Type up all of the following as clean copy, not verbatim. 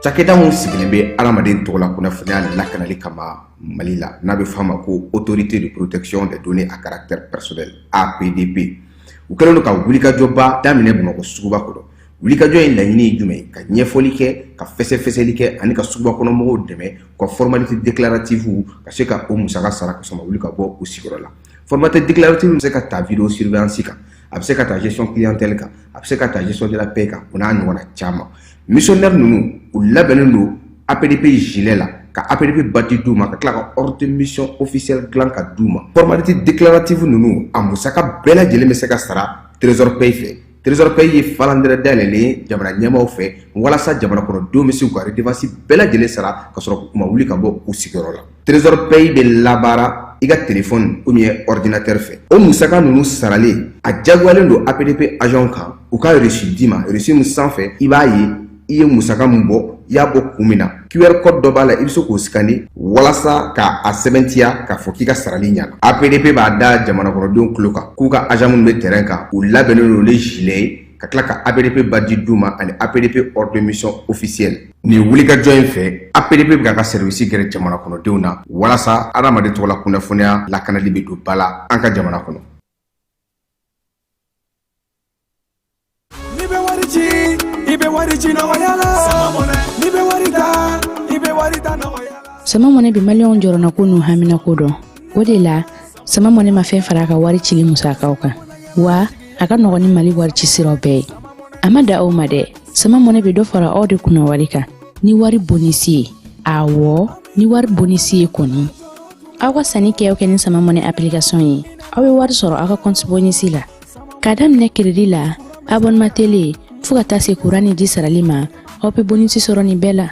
Cakɛda min sigilen bɛ adamaden tɔgɔ la kunnafoniya lakanali kama Mali la, n'a bɛ f'a ma ko Autorité de protection des données à caractère personnel, APDP, u kɛlen don ka wulikajɔba daminɛ Bamakɔ suguba kɔnɔ. Wulikajɔ in laɲini ye jumɛn ye? Ka ɲɛfɔli kɛ, ka fɛsɛfɛsɛli kɛ ani ka suguba kɔnɔ mɔgɔw dɛmɛ u ka formalité déclarative ka se ka o musaka sara ka sɔrɔ ma wuli ka bɔ u sigiyɔrɔ la. Formalité déclarative bɛ se ka ta vidéo surveillance kan, a bɛ se ka ta gestion clientèle kan, a bɛ se ka ta gestion de la paie kan, o n'a ɲɔgɔnna caman. Missionnaire ninnu, u labɛnnen don APDP gilet la, ka APDP badge d'u ma, ka tila ka ordre de mission officielle dilan ka d'u ma. Formalité déclarative ninnu, a musaka bɛɛ lajɛlen bɛ se ka sara Trésor Paye fɛ. Trésor Paye ye falandɛrɛ dayɛlɛlen ye jamana ɲɛmaaw fɛ walasa jamana kɔnɔdenw bɛ se k'u ka redevance bɛɛ lajɛlen sara ka sɔrɔ u ma wuli ka bɔ u sigiyɔrɔ la. Trésor Paye bɛ labaara i ka téléphone ou bien ordinateur fɛ. O musaka ninnu saralen, a jagoyalen don APDP agent kan u ka reçu d'i ma, reçu min sanfɛ i b'a ye i ye musaka min bɔ, i y'a bɔ kun min na. QR code dɔ b'a la, i bɛ se k'o scanner walasa ka a sɛbɛntiya k'a fɔ k'i ka sarali ɲana. APDP b'a da jamana kɔnɔdenw tulo kan k'u ka agent minnu bɛ terrain kan, u labɛnnen don ni gilet ye, ka tila ka APDP badge d'u ma ani APDP ordre de mission officielle. Nin wulikajɔ in fɛ, APDP bɛ k'a ka service gɛrɛ jamana kɔnɔdenw na walasa adamaden tɔgɔla kunnafoniya lakanali bɛ don ba la an ka jamana kɔnɔ. N'i bɛ wari ci, i bɛ wari ci nɔgɔya la. N'i bɛ wari ta, i bɛ wari ta nɔgɔya la. Sama Mɔnɛ bɛ maliyɛnw jɔrɔnako n'u haminako dɔn. O de la, Sama Mɔnɛ ma fɛn fara a ka wari cili musakaw kan, wa a ka nɔgɔn ni Mali wari ci siraw bɛɛ ye. A ma da aw ma dɛ, Sama Mɔnɛ bɛ dɔ fara aw de kunna wari kan ni wari bonisi ye. Awɔ, ni wari bonisi ye kɔni. Aw ka sanni kɛ o kɛ ni Sama Mɔnɛ application ye, aw bɛ wari sɔrɔ aw ka compte bonisi la. K'a daminɛ crédit la, abonnement télé, fo ka taa se kuran ni ji sarali ma, aw bɛ bonisi sɔrɔ nin bɛɛ la.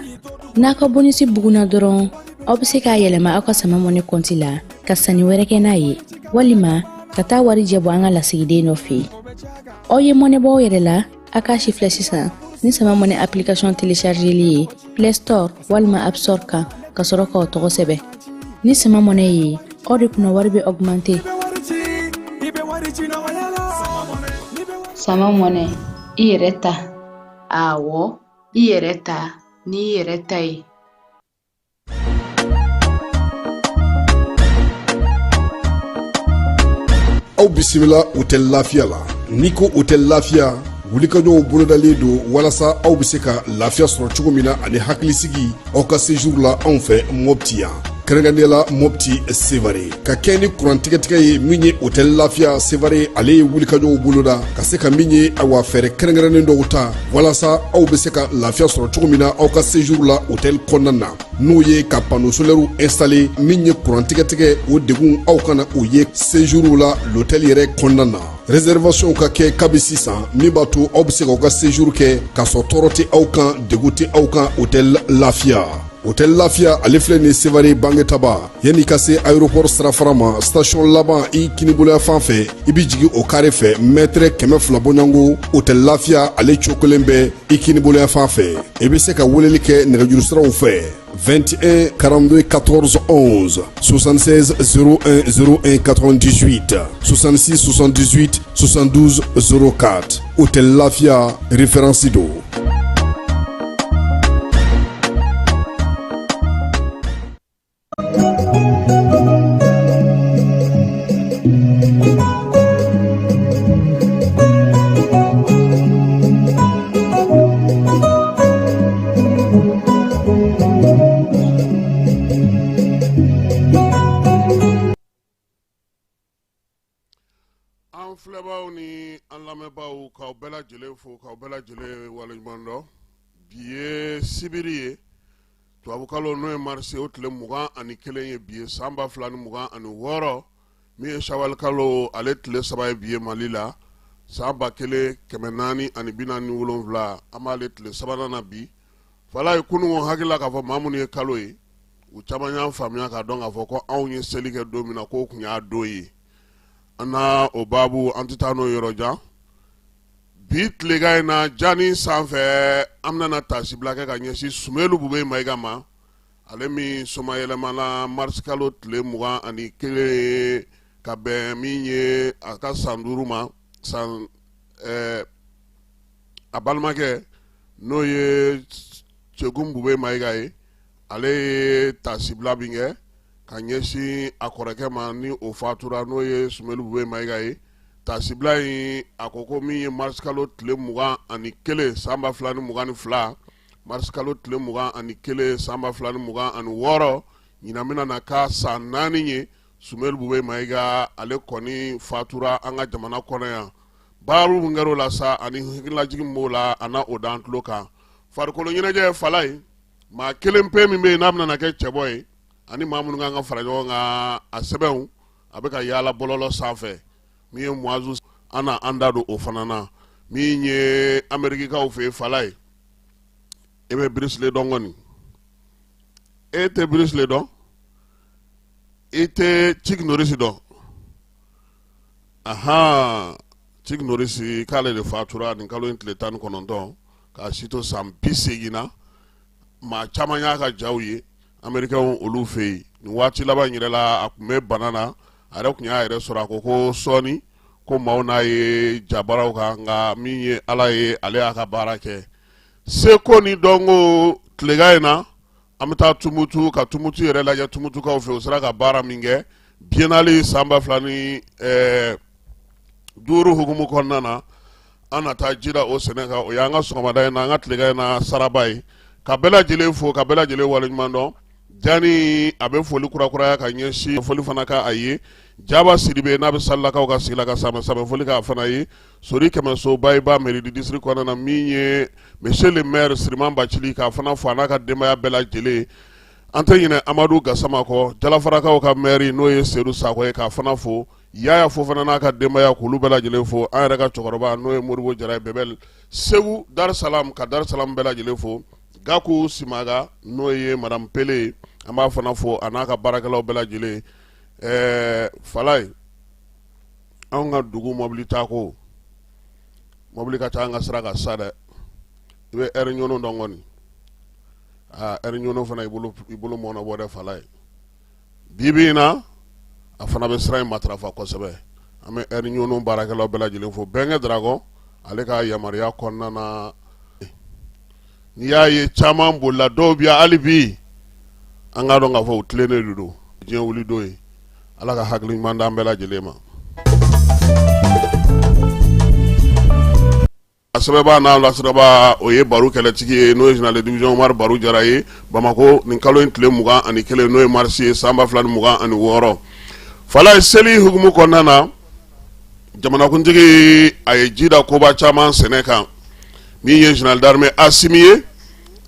N'a ka bonisi bugunna dɔrɔn, aw bɛ se k'a yɛlɛma aw ka Sama Mɔnɛ kɔnti la ka sanni wɛrɛ kɛ n'a ye, walima ka taa warijɛ bɔ an ka lasigiden dɔ fɛ yen. Aw ye mɔnɛ bɔ aw yɛrɛ la, a k'a si filɛ sisan ni Sama Mɔnɛ application téléchargeli ye Play Store walima App Store kan, ka sɔrɔ k'aw tɔgɔ sɛbɛn. Ni Sama Mɔnɛ ye, aw de kunna wari bɛ augmenter. Sama Mɔnɛ, i yɛrɛ ta. Awɔ, i yɛrɛ ta n'i yɛrɛ ta ye. Aw bisimila Hôtel Lafiya la. N'i ko Hôtel Lafiya, wulikajɔw bolodalen don walasa aw bɛ se ka lafiya sɔrɔ cogo min na ani hakilisigi aw ka séjour la anw fɛ Mopti yan, kɛrɛnkɛrɛnnenya la Mopti Sevare. Ka kɛ ni kuran tigɛtigɛ ye min ye, Hôtel Lafiya Sevare ale ye wulikajɔw boloda ka se ka min ye, awa, fɛɛrɛ kɛrɛnkɛrɛnnen dɔw ta walasa aw bɛ se ka lafiya sɔrɔ cogo min na aw ka séjour la hôtel kɔnɔna na, n'o ye ka panneau solaire installer. Min ye kuran tigɛtigɛ, o degun aw kana o ye séjour la l'hôtel yɛrɛ kɔnɔna na. Réservation ka kɛ kabi sisan, min b'a to aw bɛ se k'aw ka séjour kɛ k'a sɔrɔ tɔɔrɔ tɛ aw kan, degun tɛ aw kan. Hôtel Lafiya, Hôtel Lafiya ale filɛ nin Sevare Bangetaba, yanni ka se aéroport sirafara ma, station laban i kiniboloya fan fɛ, i bɛ jigin o kare fɛ, mètre 200 bɔɲɔgɔnko, Hôtel Lafiya ale cokolen bɛ i kiniboloya fan fɛ. I bɛ se ka weleli kɛ nɛgɛjuru siraw fɛ: 21 42 14 11, 76 01 01 98, 66 78 72 04. Hôtel Lafiya, référence don. An filɛbaaw ni an lamɛnbaaw, k'aw bɛɛ lajɛlen fo, k'aw bɛɛ lajɛlen waleɲuman dɔn. Bi ye sibiri ye, tubabukalo n'o ye marisi o tile 21 ye bi ye, san 2026, min ye sawalikalo ale tile 3 ye bi ye Mali la, san 1447, an b'ale tile sabanan na bi. Falaye, kunun hakili la k'a fɔ maa minnu ye kalo ye, u caman y'a faamuya k'a dɔn k'a fɔ ko anw ye seli kɛ don min na, k'o tun y'a don ye. An na o baabu, an tɛ taa n'o yɔrɔ jan bi tilegan in na. Jani sanfɛ, an bɛna taasibila kɛ ka ɲɛsin Sumelu Bubɛyi Mayiga ma, ale min somayɛlɛmana marisikalo tile 21 ka bɛn min ye a ka san 5 ma, san a balimakɛ n'o ye Cɛkun Bube Mayiga ye, ale ye taasibila min kɛ ka ɲɛsin a kɔrɔkɛ ma ni o fatura, n'o ye Sumelu Bube Mayiga ye. Taasibila in, a ko ko min ye marisikalo tile 21 san 2022, marisikalo tile 21 san 2026, ɲinan bɛna na k'a san 4 ye Sumelu Bube Mayiga ale kɔni fatura an ka jamana kɔnɔ yan. Baro min kɛra o la sa ani hakililajigin b'o la, a na o d'an tulo kan. Farikolo ɲɛnajɛ, Falaye, maa kelen pe min bɛ yen n'a bɛna na kɛ cɛbɔ ye ani maa minnu kan ka fara ɲɔgɔn kan, a sɛbɛnw a bɛ ka yaala bɔlɔlɔ sanfɛ. Min ye Muazu, an na an da don o fana na. Min ye Amerikikaw fɛ yen, Falaye, e bɛ Bruce Lee dɔn kɔni? E tɛ Bruce Lee dɔn? I tɛ Chuck Norris dɔn? Ahan, Chuck Norris k'ale de fatura nin kalo in tile 19 k'a si to san 80 na. Maa caman y'a ka jaw ye Amerikɛnw olu fɛ yen. Nin waati laban in yɛrɛ la, a tun bɛ bana na, a yɛrɛ tun y'a yɛrɛ sɔrɔ. A ko ko sɔɔni ko maaw n'a ye jabaraw kan, nka min ye Ala ye, ale y'a ka baara kɛ. Seko ni dɔnko tilegan in na, an bɛ taa Tumutu ka Tumutu yɛrɛ lajɛ. Tumutukaw fɛ, u sera ka baara min kɛ biennale san 2005 hukumu kɔnɔna na, an na taa ji da o sɛnɛ kan. O y'an ka sɔgɔmada in na, an ka tilegan in na saraba ye. Ka bɛɛ lajɛlen fo, ka bɛɛ lajɛlen waleɲuman dɔn. Jani a bɛ foli kurakuraya ka ɲɛsin foli fana ka a ye Jaba Sidibe, n'a bɛ Salilakaw ka sigi la, ka samɛ samɛ foli k'a fana ye. Sori Kɛmɛso Bayiba, mairie du district kɔnɔna na, min ye monsieur le maire Siriman Bacili, k'a fana fo a n'a ka denbaya bɛɛ lajɛlen. An tɛ ɲinɛ Amadu Gasama kɔ, Jalafarakaw ka maire, n'o ye Sedu Sakɔ ye, k'a fana fo. Yaya Fofana n'a ka denbaya, k'olu bɛɛ lajɛlen fo. An yɛrɛ ka cɛkɔrɔba, n'o ye Modibo Jara ye, Bɛbɛl Segu Dar Salam, ka Dar Salam bɛɛ lajɛlen fo. Gaku Simaga, n'o ye madame Pele ye, an b'a fana fo a n'a ka baarakɛlaw bɛɛ lajɛlen. Falaye, anw ka dugu mɔbili taako, mɔbili ka ca an ka sira kan sa dɛ. I bɛ ɛri ɲɔnɔ dɔn kɔni? Aa, ɛri ɲɔnɔ fana i bolo mɔnɔ bɔ dɛ, Falaye. Bi bi in na, a fana bɛ sira in matarafa kosɛbɛ. An bɛ ɛri ɲɔnɔ baarakɛlaw bɛɛ lajɛlen fo. Bɛnkɛ Dragon, ale ka yamaruya kɔnɔna na, n'i y'a ye caman bolila, dɔw bɛ yan hali bi, an k'a dɔn k'a fɔ u tilennen de don. Diɲɛ wuli don ye. Ala ka hakili ɲuman d'an bɛɛ lajɛlen ma. A sɛbɛnbaa n'a lasiraba, o ye baro kɛlɛtigi ye, n'o ye général de division Umaru Baru Jara ye, Bamakɔ nin kalo in tile 21, n'o ye marisi ye, san 2026. Falaye, seli hukumu kɔnɔna na, jamanakuntigi a ye ji da koba caman sɛnɛ kan. Min ye général d'armée Asimi ye,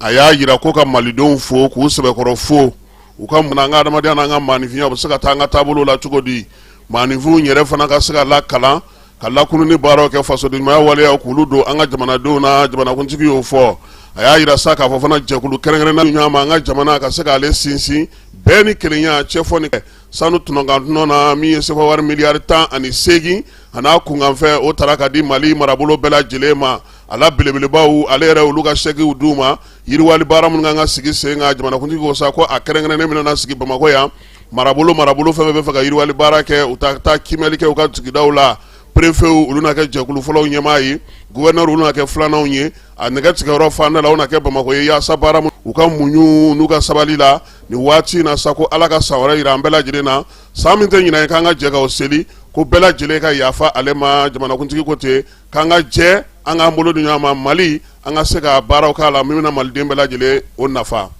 a y'a jira ko ka malidenw fo, k'u sɛbɛkɔrɔ fo, u ka mun an ka adamadenya n'an ka maaninfinya, u bɛ se ka taa an ka taabolo la cogo di, maaninfinw yɛrɛ fana ka se ka lakalan, ka lakununni baaraw kɛ, fasodenɲumanya waleyaw k'olu don an ka jamanadenw na. Jamanakuntigi y'o fɔ. A y'a jira sa k'a fɔ fana, jɛkulu kɛrɛnkɛrɛnna ɲɔgɔn ma an ka jamana ka se k'ale sinsin bɛɛ ni kelenya cɛfɔ ni sanu tɔnɔkan tɔnɔ na. Min ye sefa wari miliyari 18 a n'a kunkanfɛn, o taara ka di Mali marabolo bɛɛ lajɛlen ma. A la belebelebaw, ale yɛrɛ olu ka sɛkiw d'u ma. Yiriwali baara minnu kan ka sigi sen kan, jamanakuntigi ko sa ko a kɛrɛnkɛrɛnnen bɛna sigi Bamakɔ yan. Marabolo marabolo fɛn fɛn bɛ fɛ ka yiriwali baara kɛ, u ta taa kiimɛli kɛ u ka sigidaw la. Préfetw, olu na kɛ jɛkulu fɔlɔw ɲɛmaa ye. Gouverneur, olu na kɛ filananw ye. A nɛgɛ tigɛyɔrɔ fanda la, o na kɛ Bamakɔ ye, yaasa baara u ka muɲu n'u ka sabali la nin waati in na sa. Ko Ala ka san wɛrɛ jira an bɛɛ lajɛlen na, san min tɛ ɲinan ye, k'an ka jɛ ka o seli, ko bɛɛ lajɛlen ka yafa ale ma. Jamanakuntigi ko ten k'an ka jɛ, an k'an bolo di ɲɔgɔn ma, Mali an ka se ka baaraw k'a la min bɛna maliden bɛɛ lajɛlen o nafa.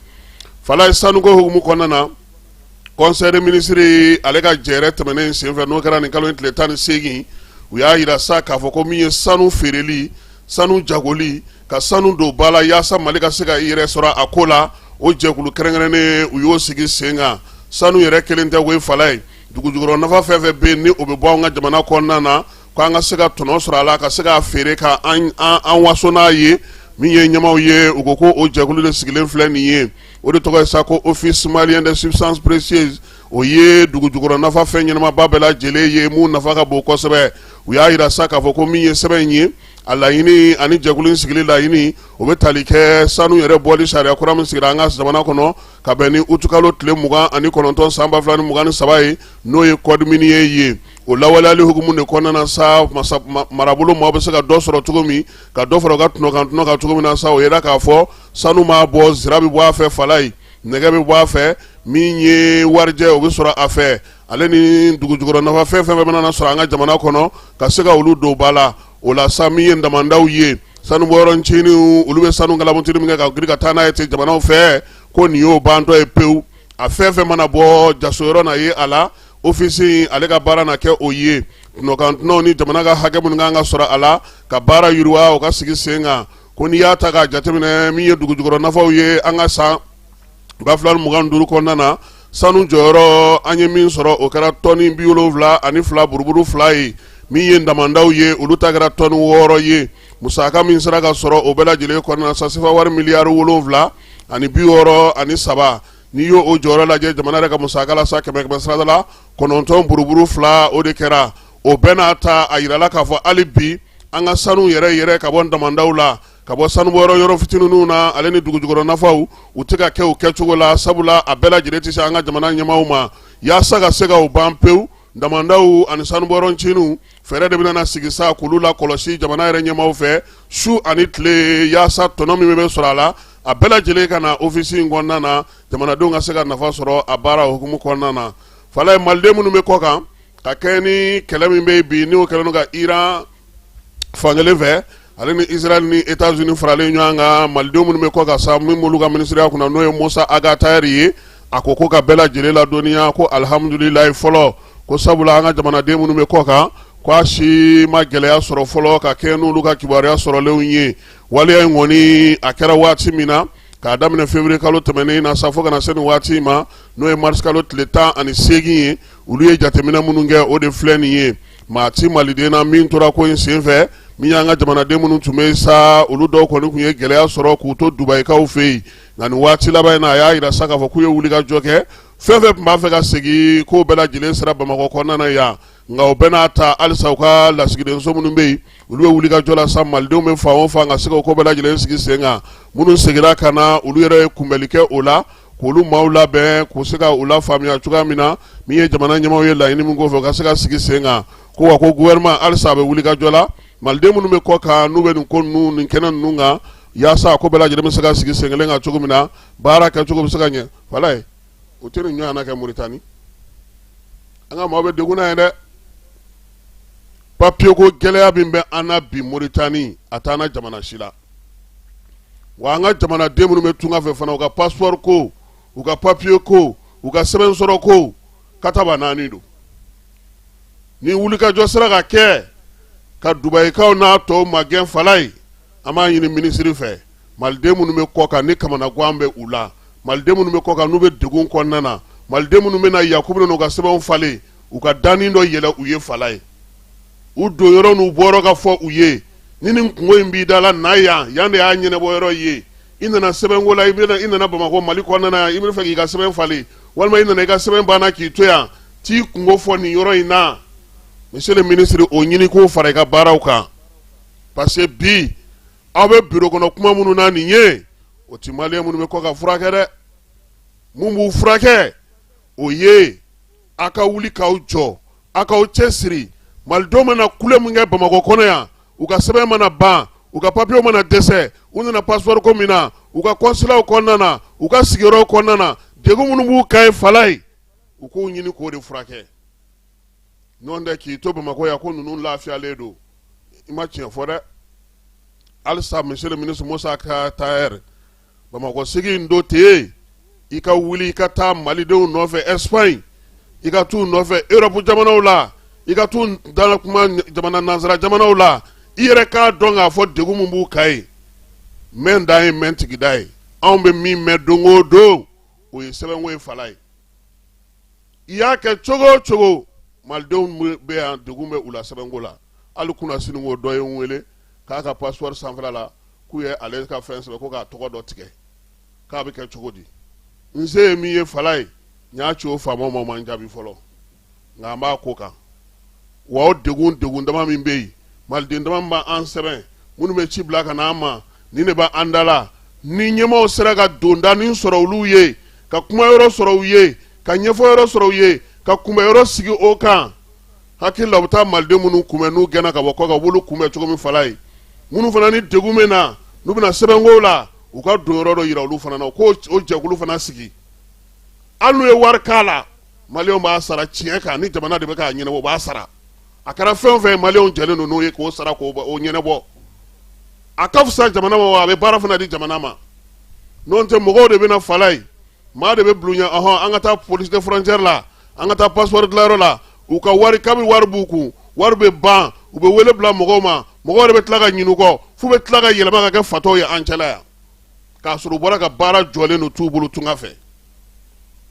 Falaye, sanuko hukumu kɔnɔna na, conseil des ministres ale ka jɛrɛ tɛmɛnen senfɛ, n'o kɛra nin kalo in tile 18, u y'a jira sa k'a fɔ ko min ye sanu feereli, sanu jagoli, ka sanu don ba la yaasa Mali ka se ka i yɛrɛ sɔrɔ a ko la, o jɛkulu kɛrɛnkɛrɛnnen, u y'o sigi sen kan. Sanu yɛrɛ kelen tɛ koyi, Falaye, dugujukɔrɔ nafa fɛn fɛn bɛ yen ni o bɛ bɔ an ka jamana kɔnɔna na, k'an ka se ka tɔnɔ sɔrɔ a la, ka se k'a feere ka an waso n'a ye. Min ye ɲɛmaaw ye, u ko ko o jɛkulu de sigilen filɛ nin ye, o de tɔgɔ ye sa ko Office malien des substances précieuses. O ye dugujukɔrɔ nafa fɛn ɲɛnamaba bɛɛ lajɛlen ye mun nafa ka bon kosɛbɛ. U y'a jira sa k'a fɔ ko min ye sɛbɛn in ye, a laɲini ani jɛkulu in sigili laɲini, o bɛ tali kɛ sanu yɛrɛ bɔli sariya kura min sigira an ka jamana kɔnɔ ka bɛn ni utukalo tile 29 san 2023 ye, n'o ye code minier ye. O lawaleyali hukumu de kɔnɔna na sa, masa marabolo maaw bɛ se ka dɔ sɔrɔ cogo min, ka dɔ fara u ka tɔnɔ kan tɔnɔ kan cogo min na sa. O yera k'a fɔ sanu b'a bɔ, zira bɛ bɔ a fɛ, falayi, nɛgɛ bɛ bɔ a fɛ, min ye warijɛ, o bɛ sɔrɔ a fɛ, ale ni dugujukɔrɔ nafa fɛn fɛn bɛ mana sɔrɔ an ka jamana kɔnɔ, ka se ka olu don ba la. O la sa, min ye damandaw ye, sanubɔyɔrɔ ncinin, olu bɛ sanu galamutini min kɛ ka giri ka taa n'a ye ten jamanaw fɛ, ko nin y'o bantɔ ye pewu. A fɛn fɛn mana bɔ jasoyɔrɔ na ye a la, ofisi ale ka baara na kɛ o ye. Tɔnɔkan ni jamana ka hakɛ minnu kan ka sɔrɔ a la ka baara yiriwa, o ka sigi sen kan. Ko n'i y'a ta k'a jateminɛ, min ye dugujukɔrɔ nafaw ye, an ka san 2025 kɔnɔna na, sanu jɔyɔrɔ an ye min sɔrɔ, o kɛra tɔni 72 buruburu 2 ye. Min ye damandaw ye, olu ta kɛra tɔni 6 ye. Musaka min sera ka sɔrɔ o bɛɛ lajɛlen kɔnɔna sa, sefa wari miliyari 763. N'i y'o o jɔyɔrɔ lajɛ jamana yɛrɛ ka musaka la sa, kɛmɛ kɛmɛ sarada la, 9 buruburu 2, o de kɛra. O bɛɛ n'a ta, a yirala k'a fɔ hali bi an ka sanu yɛrɛ yɛrɛ ka bɔ damandaw la, ka bɔ sanubɔyɔrɔ yɔrɔ fitininw na, ale ni dugujukɔrɔ nafaw, u tɛ ka kɛ o kɛcogo la, sabula a bɛɛ lajɛlen tɛ se an ka jamana ɲɛmaaw ma. Yaasa ka se ka o ban pewu, damandaw ani sanubɔyɔrɔ nciniw, fɛɛrɛ de bɛna na sigi sa k'olu lakɔlɔsi jamana yɛrɛ ɲɛmaaw fɛ su ani tile, yaasa tɔnɔ min bɛ sɔrɔ a la, a bɛɛ lajɛlen ka na ofisi in kɔnɔna na, jamanadenw ka se ka nafa sɔrɔ a baara hukumu kɔnɔna na. Falaye, maliden minnu bɛ kɔ kan, ka kɛ ni kɛlɛ min bɛ bi, n'o kɛlen ka Iran fankelen fɛ, ale ni Israël ni États-Unis faralen ɲɔgɔn kan, malidenw minnu bɛ kɔ kan sa, min b'olu ka minisiriya kunna, n'o ye Musa Ag Attaher ye, a ko ko ka bɛɛ lajɛlen ladɔnniya ko alihamudulilayi fɔlɔ, ko sabula an ka jamanaden minnu bɛ kɔ kan, ko a si ma gɛlɛya sɔrɔ fɔlɔ ka kɛ n'olu ka kibaruya sɔrɔlenw ye. Waleya in kɔni, a kɛra waati min na, k'a daminɛ février kalo tɛmɛnen na sa fo ka na se nin waati in ma, n'o ye mars kalo tile 18 ye, olu ye jateminɛ minnu kɛ, o de filɛ nin ye. Maa ti maliden na min tora ko in senfɛ. Min y'an ka jamanaden minnu tun bɛ sa, olu dɔw kɔni tun ye gɛlɛya sɔrɔ k'u to Dubayikaw fɛ yen, nka nin waati laban in na, a y'a jira sa k'a fɔ k'u ye wulikajɔ kɛ, fɛn fɛn tun b'a fɛ ka segin, k'o bɛɛ lajɛlen sera Bamakɔ kɔnɔna na yan. Nka o bɛɛ n'a ta, halisa u ka lasigidenso minnu bɛ yen, olu bɛ wulikajɔ la sa, malidenw bɛ fan o fan, ka se k'o ko bɛɛ lajɛlen sigi sen kan. Minnu seginna ka na, olu yɛrɛ ye kunbɛnli kɛ o la, k'olu maaw labɛn, k'u se ka u lafaamuya cogoya min na, min ye jamana ɲɛmaaw ye laɲini min k'o fɛ, u ka se ka sigi sen kan. Ko wa ko gouvernement halisa a bɛ wulikajɔ la, maliden minnu bɛ kɔ kan, n'u bɛ nin ko ninnu, nin kɛnɛ ninnu kan, yaasa ko bɛɛ lajɛlen bɛ se ka sigi sen kelen kan cogo min na, baara kɛcogo bɛ se ka ɲɛ. Falaye, o tɛ nin ɲɔgɔnna kɛ Moritani. An ka maaw bɛ degun na yen dɛ. Papiye ko gɛlɛya min bɛ an na bi Moritani, a t'an na jamana si la. Wa an ka jamanaden minnu bɛ tunga fɛ fana, u ka passeport ko, u ka papiye ko, u ka sɛbɛn sɔrɔ ko, kataba naani don. Ni wulikajɔ sera ka kɛ ka Dubayikaw n'a tɔw magɛn, Falaye, an b'a ɲini minisiri fɛ, maliden minnu bɛ kɔ kan ni kamanagan bɛ u la, maliden minnu bɛ kɔ kan n'u bɛ degun kɔnɔna na, maliden minnu bɛ na yan k'u bɛna u ka sɛbɛnw falen, u ka danni dɔ yɛlɛ u ye. Falaye, u don yɔrɔ n'u bɔyɔrɔ ka fɔ u ye. Ni nin kunko in b'i da la, na yan, yan de y'a ɲɛnabɔ yɔrɔ ye. I nana sɛbɛnko la, i nana Bamakɔ, Mali kɔnɔna na, i bɛ fɛ k'i ka sɛbɛn falen, walima i nana i ka sɛbɛn banna k'i to yan, t'i kunko fɔ nin yɔrɔ in na. Monsieur le ministre, o ɲini k'o fara i ka baaraw kan, parce que bi aw bɛ bureau kɔnɔ kuma minnu na nin ye, o ti maliyɛn minnu bɛ kɔ ka furakɛ dɛ. Mun b'u furakɛ, o ye a ka wuli k'aw jɔ, a k'aw cɛ siri. Malidenw mana kule min kɛ Bamakɔ kɔnɔ yan, u ka sɛbɛn mana ban, u ka papiyew mana dɛsɛ, u nana passeport ko min na, u ka consulatw kɔnɔna na, u ka sigiyɔrɔw kɔnɔna na, degun minnu b'u kan ye, Falaye, u k'o ɲini k'o de furakɛ. N'o tɛ, k'i to Bamakɔ yan ko ninnu lafiyalen don, i ma tiɲɛ fɔ dɛ. Halisa, monsieur le ministre Musa Ag Attaher, Bamakɔ sigi in do ten, i ka wuli i ka taa malidenw nɔfɛ Espagne, i ka t'u nɔfɛ Europe jamanaw la, i ka t'u dala kuma jamana nansara jamanaw la, i yɛrɛ k'a dɔn k'a fɔ degun min b'u kan yen. Mɛn dan ye mɛn tigida ye. Anw bɛ min mɛn don o don, o ye sɛbɛnko ye. Falaye, i y'a kɛ cogo o cogo, malidenw bɛ yan, degun bɛ u la sɛbɛnko la. Hali kunasini ko dɔ ye n wele k'a ka passeport sanfɛla la, k'u ye ale ka fɛn sɛbɛn ko k'a tɔgɔ dɔ tigɛ, k'a bɛ kɛ cogo di? N se ye min ye, Falaye, n y'a ci o faamaw ma, o ma n jaabi fɔlɔ, nka an b'a ko kan. Wa o degun degun dama min bɛ yen, maliden dama min b'an sɛbɛn, minnu bɛ ci bila ka na an ma, nin de b'an da la. Ni ɲɛmaaw sera ka dondanin sɔrɔ olu ye, ka kuma yɔrɔ sɔrɔ u ye, ka ɲɛfɔ yɔrɔ sɔrɔ u ye, ka kunbɛ yɔrɔ sigi o kan. Hakili la u bɛ taa maliden minnu kunbɛn n'u gɛnna ka bɔ kɔkan, u b'olu kunbɛn cogo min Falaye. Minnu fana ni degun bɛ na, n'u bɛna sɛbɛnko la, u ka don yɔrɔ dɔ yira olu fana na, u k'o jɛkulu fana sigi. Hali n'u ye wari k'a la, maliyɛnw b'a sara tiɲɛ kan. Ni jamana de bɛ k'a ɲɛnabɔ, u b'a sara. A kɛra fɛn o fɛn ye, maliyɛnw jɛlen don n'o ye k'o sara k'o ɲɛnabɔ. A ka fisa jamana ma wa a bɛ baara fana di jamana ma. N'o tɛ, mɔgɔw de bɛna Falaye, maa de bɛ bulon ɲɛ, ɔhɔn, an ka taa police de frontière la, an ka taa passeport dilanyɔrɔ la. U ka wari, kabi wari b'u kun, wari bɛ ban, u bɛ wele bila mɔgɔw ma, mɔgɔw yɛrɛ bɛ tila ka ɲinɛ u kɔ, f'u bɛ tila ka yɛlɛma ka kɛ fatɔw ye an cɛla yan, k'a sɔrɔ u bɔra ka baara jɔlen don t'u bolo tunga fɛ.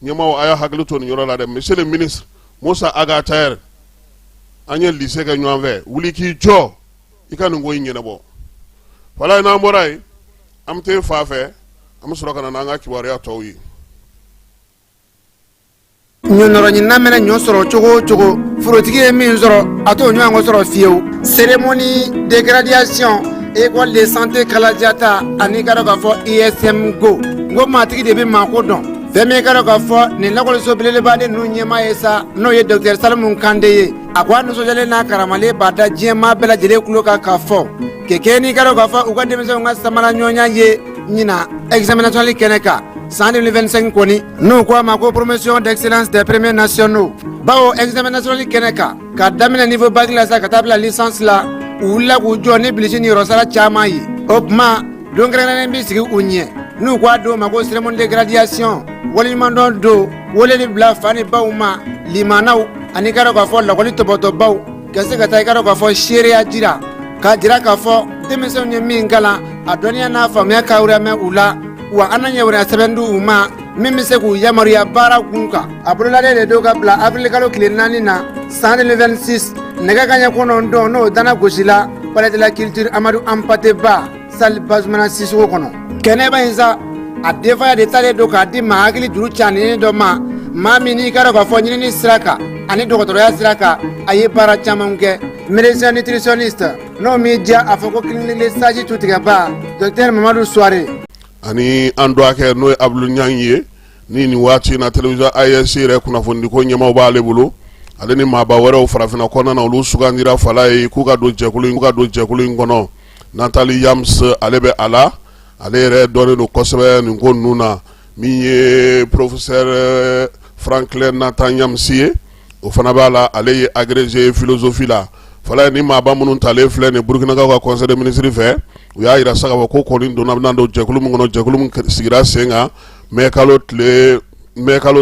Ɲɛmaaw, a y'a hakili to nin yɔrɔ la dɛ. Monsieur le ministre Moussa Ag Attaher, an ye lycée kɛ ɲɔgɔn fɛ, wuli k'i jɔ i ka nin ko in ɲɛnabɔ. Falaye, n'an bɔra yen, an bɛ taa fa fɛ, an bɛ sɔrɔ ka na n'an ka kibaruya tɔw ye. Ɲɔnɔrɔɲinina mɛnɛ ɲɔ sɔrɔ cogo o cogo, forotigi ye min sɔrɔ, a t'o ɲɔgɔn sɔrɔ fiyewu. Cérémonie de graduation école de santé Kalajata ani ka dɔn k'a fɔ ISM go n ko maatigi de bɛ maako dɔn. Fɛn min ka dɔn k'a fɔ nin lakɔliso belebeleba ninnu ɲɛmaa ye sa, n'o ye docteur Salimu Kande ye, a ko a nisɔndiyalen n'a karamalen b'a da diɲɛmaa bɛɛ lajɛlen tulo kan k'a fɔ kɛkɛ n'i ka dɔn k'a fɔ u ka denmisɛnw ka samara ɲɔgɔnya ye ɲinan examen national kɛnɛ kan san 2025 kɔni, n'u ko a ma ko promotion d'excellence des premiers nationaux, bawo examen national kɛnɛ kan, ka daminɛ niveau bac la sa ka taa bila licence la, u wulila k'u jɔ ni bilisi ni yɔrɔsara caman ye. O tuma don kɛrɛnkɛrɛnnen bɛ sigi u ɲɛ, n'u ko a don ma ko cérémonie de graduation, waleɲumandɔn don, weleli bila fa ni baw ma, limanaw ani ka dɔn k'a fɔ lakɔli tɔbɔtɔbaw ka se ka taa i ka dɔn k'a fɔ seereya jira, k'a jira k'a fɔ denmisɛnw ye min kalan, a dɔnniya n'a faamuya ka mɛn u la, wa an na yamaruya sɛbɛn di u ma min bɛ se k'u yamaruya baara kun kan. A bololalen de don ka bila avril kalo tile 4 na san 2026, nɛgɛ kanɲɛ 9, n'o dana gosila palais de la culture Amadou Hampâté Bâ, salle Bazoumana Sissoko kɔnɔ. Kɛnɛba in sa, a denfaya de talen don k'a di maa hakili juru caninen dɔ ma, maa min n'i ka dɔn k'a fɔ ɲinini sira kan ani dɔgɔtɔrɔya sira kan, a ye baara caman kɛ, médecin nutritionniste, n'o m'i diya a fɔ ko clinique Le Sage tutigɛba, docteur Mamadu Suware. Ani an dɔgɔkɛ, n'o ye Abdul Ɲang ye, ni nin waati na télévision AES yɛrɛ kunnafonidiko ɲɛmaaw b'ale bolo, ale ni maaba wɛrɛw farafinna kɔnɔna na, olu sugandira Falaye k'u ka don jɛkulu in, k'u ka don jɛkulu in kɔnɔ. Nathalie Yamb, ale bɛ a la, ale yɛrɛ dɔnnen don kosɛbɛ nin ko ninnu na. Min ye professeur Franklin Nathan Nyamsi ye, o fana b'a la, ale ye agrégé philosophie la. Falaye, ni maaba minnu talen filɛ nin Burukinakaw ka conseil des ministres fɛ, u y'a jira sa k'a fɔ ko kɔni donna, bɛna don jɛkulu min kɔnɔ, jɛkulu min sigira sen kan mai kalo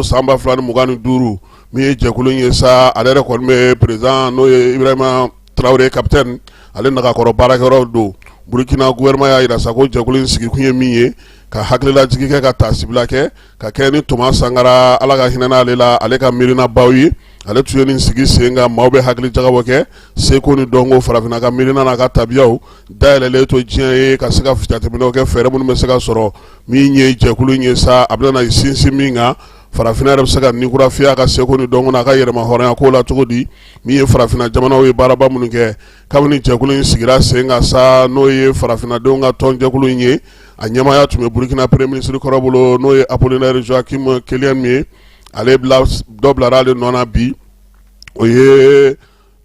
san 2025. Min ye jɛkulu in ye sa, ale yɛrɛ kɔni bɛ président, n'o ye Ibrahima Traoré capitaine, ale nagakɔrɔ baarakɛyɔrɔ don. Burukina gouvernement y'a jira sa ko jɛkulu in sigikun ye min ye, ka hakililajigin kɛ, ka taasibila kɛ, ka kɛ ni Thomas Sankara, Ala ka hinɛ ale la, ale ka miirinabaw ye. Ale tun ye nin sigi sen kan, maaw bɛ hakili jagabɔ kɛ seko ni dɔnko, farafinna ka miirina n'a ka tabiyaw dayɛlɛlen to diɲɛ ye, ka se ka jateminɛw kɛ, fɛɛrɛ minnu bɛ se ka sɔrɔ. Min ye jɛkulu in ye sa, a bɛna na sinsin min kan, farafinna yɛrɛ bɛ se ka ni kura fiyɛ a ka seko ni dɔnko n'a ka yɛrɛma hɔrɔnya ko la cogo di. Min ye farafinna jamanaw ye baaraba minnu kɛ kabini jɛkulu in sigira sen kan sa, n'o ye farafinnadenw ka tɔnjɛkulu in ye, a ɲɛmaaya tun bɛ Burukina premier ministre kɔrɔ bolo, n'o ye Apollinaire Joachim Quélième ye. Ale dɔ bilara ale nɔ na bi, o ye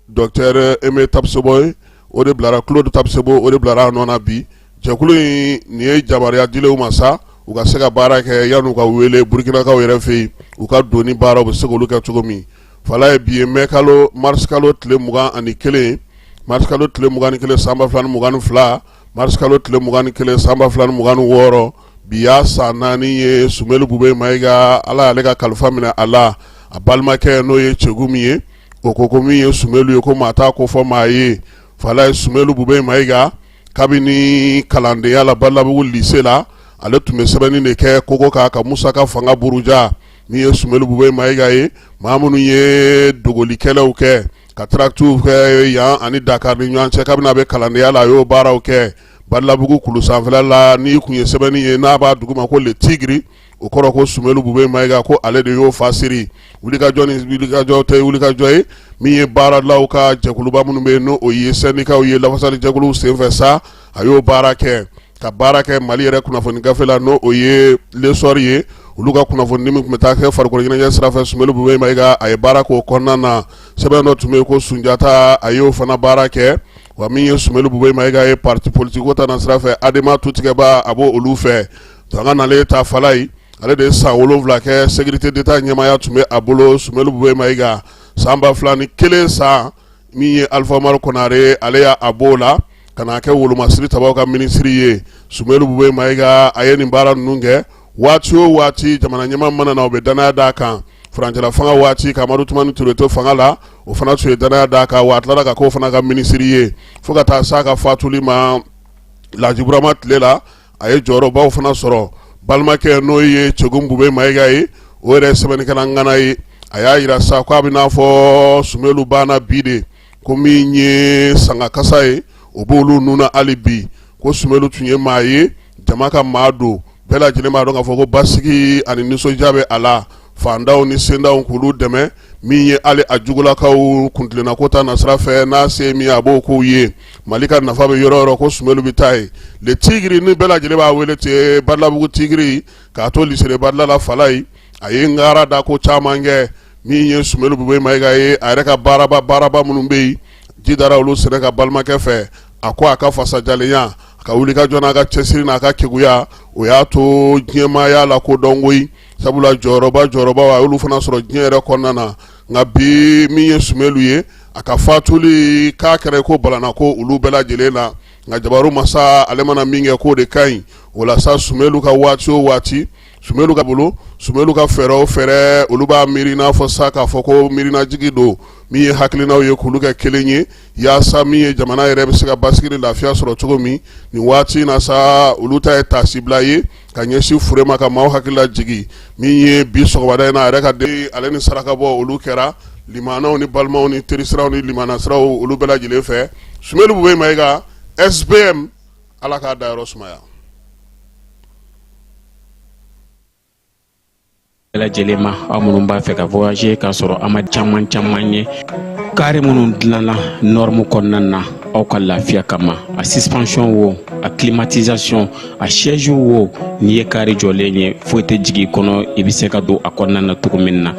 docteur Aimé Tapsoba ye, o de bilara, Claude Tapsoba, o de bilara a nɔ na bi. Jɛkulu in nin ye yamaruya dilen u ma sa, u ka se ka baara kɛ yan'u ka wele Burukinakaw yɛrɛ fɛ yen, u ka doni baara u bɛ se k'olu kɛ cogo min. Falaye, bi ye mai kalo, mars kalo tile 21, mars kalo tile 21 san 2022, mars kalo tile 21 san 2026. Bi y'a san 4 ye Soumeylou Boubèye Maïga, Ala y'ale ka kalifa minɛ a la. A balimakɛ, n'o ye Cɛgu min ye, o ko ko min ye Soumeylou ye, ko maa t'a ko fɔ maa ye. Falaye, Soumeylou Boubèye Maïga, kabini kalandenya la Badalabugu lycée la, ale tun bɛ sɛbɛnni de kɛ kogo kan ka Musa ka fanga buruja. Min ye Soumeylou Boubèye Maïga ye, maa minnu ye dogolikɛlɛw kɛ, ka tractw kɛ yan ani Dakar ni ɲɔgɔn cɛ, kabini a bɛ kalandenya la, a y'o baaraw kɛ Badalabugu kulu sanfɛla la. N'i tun ye sɛbɛnni ye n'a b'a dugu ma ko Le Tigre, o kɔrɔ ko Soumeylou Boubèye Maïga, ko ale de y'o fa siri. Wulikajɔ ni wulikajɔ tɛ wulikajɔ ye, min ye baaralaw ka jɛkuluba minnu bɛ yen, n'o ye syndicats ye, lafasali jɛkuluw senfɛ sa, a y'o baara kɛ, ka baara kɛ Mali yɛrɛ kunnafoni gafe la, n'o o ye L'Essor ye. Olu ka kunnafoni min tun bɛ taa kɛ farikolo ɲɛnajɛ sira fɛ, Sumelu Bubɛyi Mayiga, a ye baara k'o kɔnɔna na. Sɛbɛn dɔ tun bɛ yen ko Sunjata, a y'o fana baara kɛ. Wa min ye Sumelu Bubɛyi Mayiga ye, parti politique ko ta na sira fɛ, Adema tutigɛba, a b'o olu fɛ. An ka nalen ta Falayi, ale de ye san 7 kɛ sécurité d'État ɲɛmaaya tun bɛ a bolo. Sumelu Bubɛyi Mayiga, san 2001 san, min ye Alifa Umaru Konare, ale y'a b'o la ka n'a kɛ wolomasiri tabaw ka minisiri ye. Sumelu Bubɛyi Mayiga, a ye nin baara ninnu kɛ. Waati o waati jamana ɲɛmaa mana na, u bɛ danaya d'a kan. Furancɛla fanga waati, ka Amadu Tumani Ture to fanga la, o fana tun ye danaya d'a kan, wa a tilara ka k'o fana ka minisiri ye fo ka taa s'a ka fatuli ma. Laji Burama tile la, a ye jɔyɔrɔbaw fana sɔrɔ. Balimakɛ, n'o ye Cɛgun Bubɛyi Mayiga ye, o yɛrɛ sɛbɛnnikɛla ŋana ye. A y'a jira sa ko a bɛ n'a fɔ Sumelu banna bi de, ko min ye sangakasa ye, o b'olu nun na hali bi, ko Sumelu tun ye maa ye, jama ka maa don, bɛɛ lajɛlen b'a dɔn k'a fɔ ko basigi ani nisɔndiya bɛ a la, fantanw ni sentanw k'olu dɛmɛ, min ye hali a jugulakaw kuntilenna ko ta nasira fɛ, n'a se min a b'o k'u ye. Mali ka nafa bɛ yɔrɔ o yɔrɔ, ko Sumelu bɛ taa yen. Le Tigre, ni bɛɛ lajɛlen b'a wele ten, Badalabugu Tigre, k'a to lycée de Badala la Falayi, a ye ngara da ko caman kɛ. Min ye Sumelu Bubɛyi Mayiga ye, a yɛrɛ ka baaraba minnu bɛ yen, ji dara olu sɛnɛ ka balimakɛ fɛ. A ko a ka fasajalenya, a ka wulikajɔ n'a ka cɛsiri n'a ka keguya, o y'a to diɲɛmaaya la ko dɔn koyi, sabula jɔyɔrɔba a y'olu fana sɔrɔ diɲɛ yɛrɛ kɔnɔna na. Nka bi, min ye Sumelu ye, a ka fatuli k'a kɛra ko balana ko olu bɛɛ lajɛlen na. Nka jabaru masa, ale mana min kɛ, k'o de ka ɲi. O la sa, Sumelu ka waati o waati, Sumelu ka bolo, Sumelu ka fɛɛrɛ o fɛɛrɛ, olu b'a miiri n'a fɔ sa k'a fɔ ko miirinajigi don, min ye hakilinaw ye k'olu kɛ kelen ye, yaasa min ye jamana yɛrɛ bɛ se ka basigi ni lafiya sɔrɔ cogo min. Nin waati in na sa, olu ta ye taasibila ye ka ɲɛsin fure ma, ka maaw hakili lajigin. Min ye bi sɔgɔmada in na, a yɛrɛ ka den, ale ni saraka bɔ, olu kɛra limanaw ni balimaw ni terisiraw ni limanasiraw, olu bɛɛ lajɛlen fɛ. Sumelu Bubɛyi Mayiga, SBM, Ala k'a dayɔrɔ sumaya. Bɛɛ lajɛlen ma, aw minnu b'a fɛ ka voyager k'a sɔrɔ a ma caman caman ye, kari minnu dilanna norme kɔnɔna na aw ka lafiya kama, a suspension wo, a climatisation, a siège wo, n'i ye kari jɔlen ye, foyi tɛ jigin i kɔnɔ, i bɛ se ka don a kɔnɔna na cogo min na.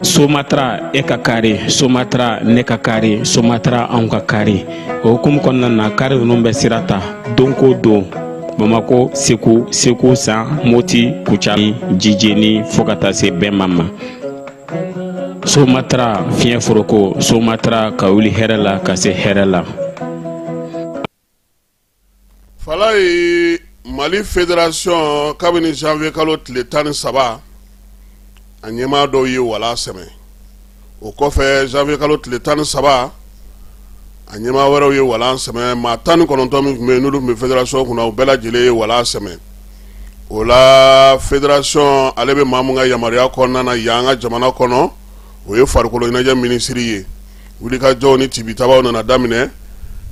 Somatra, e ka kari Somatra, ne ka kari Somatra, anw ka kari. O hukumu kɔnɔna na, kari ninnu bɛ sira ta don ko don Bamako, Segu, Segu San, Moti, Kucala, Jijeni, fo ka taa se Bɛma ma. Somatra fiɲɛ foroko, Somatra ka wuli hɛrɛ la ka se hɛrɛ la. Falayi, Mali fédération, kabini janvier kalo tile 13, a ɲɛmaa dɔw ye wala sɛmɛ. O kɔfɛ, janvier kalo tile 13, a ɲɛmaa wɛrɛw ye wala sɛmɛ. Maa 19 min tun bɛ yen, n'olu tun bɛ fédération kunna, u bɛɛ lajɛlen ye wala sɛmɛ. O la, fédération ale bɛ maa min ka yamaruya kɔnɔna na yan an ka jamana kɔnɔ, o ye farikolo ɲɛnajɛ minisiri ye. Wulikajɔw ni tibitabaw nana daminɛ.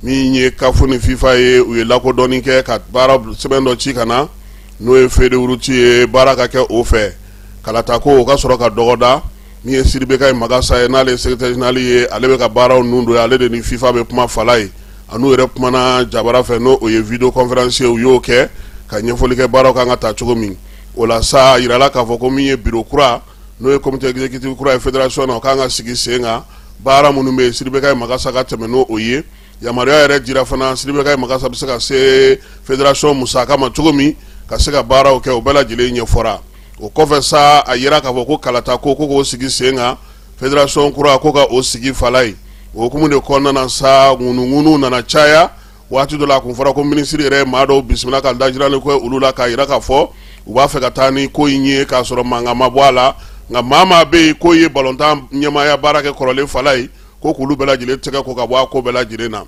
Min ye CAF ni FIFA ye, u ye lakodɔnni kɛ ka baara sɛbɛn dɔ ci ka na, n'o ye feuille de route ye, baara ka kɛ o fɛ, kalata ko o ka sɔrɔ ka dɔgɔda. Min ye Sidibe Kayi Magasa ye, n'ale ye secrétaire général ye, ale bɛ ka baaraw nun don, ale de ni FIFA bɛ kuma. Falayi, a n'u yɛrɛ kumana jabara fɛ, n'o ye vidéoconférence ye, u y'o kɛ ka ɲɛfɔli kɛ baaraw kan ka taa cogo min. O la sa, a yirala k'a fɔ ko min ye bureau kura, n'o ye comité exécutif kura ye fédération na, o kan ka sigi sen kan. Baara minnu bɛ yen, Sidibe Kayi Magasa ka tɛmɛ n'o o ye. Yamaruya yɛrɛ dira fana, Sidibe Kayi Magasa bɛ se ka se fédération musaka ma cogo min, ka se ka baaraw kɛ, o bɛɛ lajɛlen ɲɛfɔra. O kɔfɛ sa, a yira k'a fɔ ko kalata ko k'o sigi sen kan, fédération kura ko ka o sigi. Falayi, o hukumu de kɔnɔna na sa, ŋunuŋunu nana caya. Waati dɔ la, a kun fɔra ko minisiri yɛrɛ maa dɔw bisimila ka dajirali kɛ olu la, k'a yira k'a fɔ u b'a fɛ ka taa ni ko in ye k'a sɔrɔ mankan ma bɔ a la. Nka maa maa bɛ yen k'o ye balontan ɲɛmaaya baara kɛ kɔrɔlen, Falayi, ko k'olu bɛɛ lajɛlen tɛgɛ ko ka bɔ a ko bɛɛ lajɛlen na.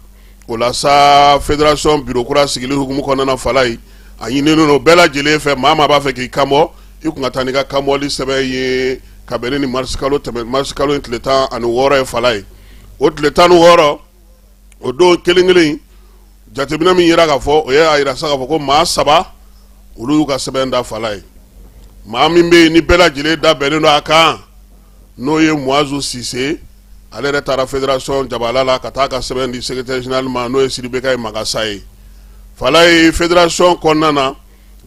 O la sa, fédération bureau kura sigili hukumu kɔnɔna na, Falayi, a ɲininen don bɛɛ lajɛlen fɛ, maa maa b'a fɛ k'i kanbɔ, i kun ka taa n'i ka kanbɔli sɛbɛn ye ka bɛn ni marisikalo tɛmɛ, marisikalo in tile 16 ye. Falayi, o tile 16, o don kelen kelen, jateminɛ min yira k'a fɔ, o ye a yira sa k'a fɔ ko maa saba, olu y'u ka sɛbɛn da. Falayi, maa min bɛ yen ni bɛɛ lajɛlen da bɛnnen don a kan, n'o ye Muazu Sise, ale yɛrɛ taara fédération jabala la ka taa ka sɛbɛn di secrétaire général ma, n'o ye Sidibe Kayi Magasa ye. Falayi, fédération kɔnɔna na,